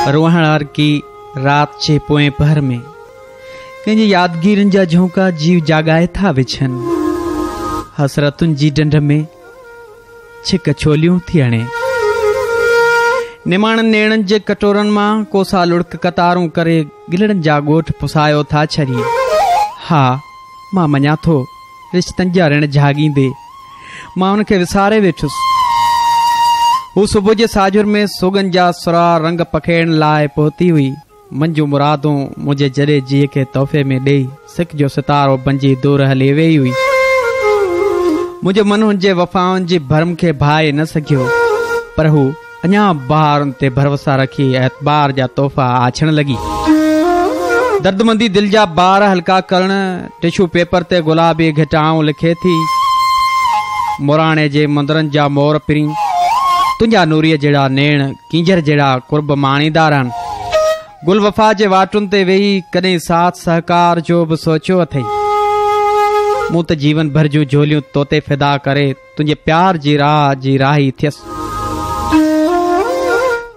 روئڻهارڪي رات جي پوئين پهر ۾، ڪنهن جي يادگيرين جا جهونڪا جيو جاڳائي ٿا وجهن. حسرتن جي ڍنڍ ۾ ڇڪ ڇوليون ٿي هڻي. نماڻن نيڻن جي ڪٽورن مان ڪوسا لڙڪ قطارون ڪري گلڙن جا ڳوٺ پسايو ٿا ڇڏين. ها، مان مڃان ٿو، رشتن جا رڻ جهاڳيندي مان ان کي وساري ويٺس. هو صبح جي ساجهر ۾ سوڳن جا سرها رنگ پکيڙڻ لاء پهتي هئي. من جون مرادون منهنجي جڏي جيء کي تحفي ۾ ڏيئي سک جو ستارو بنجي دور هلي ويئي هئي. منهنجو من هن جي وفائن جي ڀرم کي ڀائي نه سگهيو، پر هو اڃا بهارن تي ڀروسا رکي اعتبار جا تحفا آڇڻ لڳي. دردمندي دل جا بار هلڪا ڪرڻ ٽشو پيپر تي گلابي گهٽائون لکي ٿي. موراڻي جي مندرن جا مور پرين، تنهنجا نوريء جهڙا نيڻ ڪينجهر جهڙا قرب ماڻيندا رهن. گل وفا جي واٽن تي ويهي ڪڏهن ساٿ سهڪار جو به سوچيو اٿئي؟ مون ته جيون ڀر جون جهوليون توتي فدا ڪري تنهنجي پيار جي راهه جي راهي ٿيس.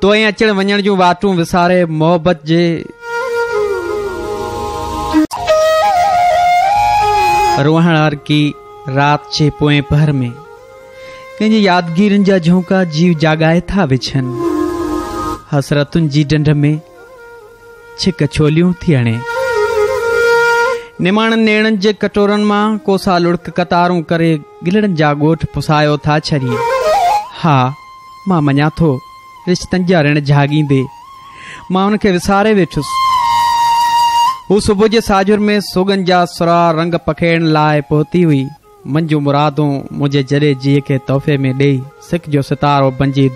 تو ۽ اچڻ وڃڻ جون واٽون وساري محبت جي روئڻهارڪي رات جي پوئين پهر ۾. ڪنهن جي يادگيرين جا جهونڪا جيو جاڳائي ٿا وجهن. حسرتن جي ڍنڍ ۾ ڇڪ ڇوليون ٿي هڻي. نماڻن نيڻن جي ڪٽورن مان ڪوسا لڙڪ قطارون ڪري گلڙن جا ڳوٺ پسايو ٿا ڇڏين. ها، مان مڃان ٿو، رشتن جا رڻ جهاڳيندي مان ان کي وساري ويٺس. هو صبح جي ساجهر ۾ سوڳن جا سرها رنگ پکيڙڻ لاء پهتي هئي. من جون مرادون منهنجي جڏي جيء کي تحفي ۾ ڏيئي سک جو ستارو بنجي.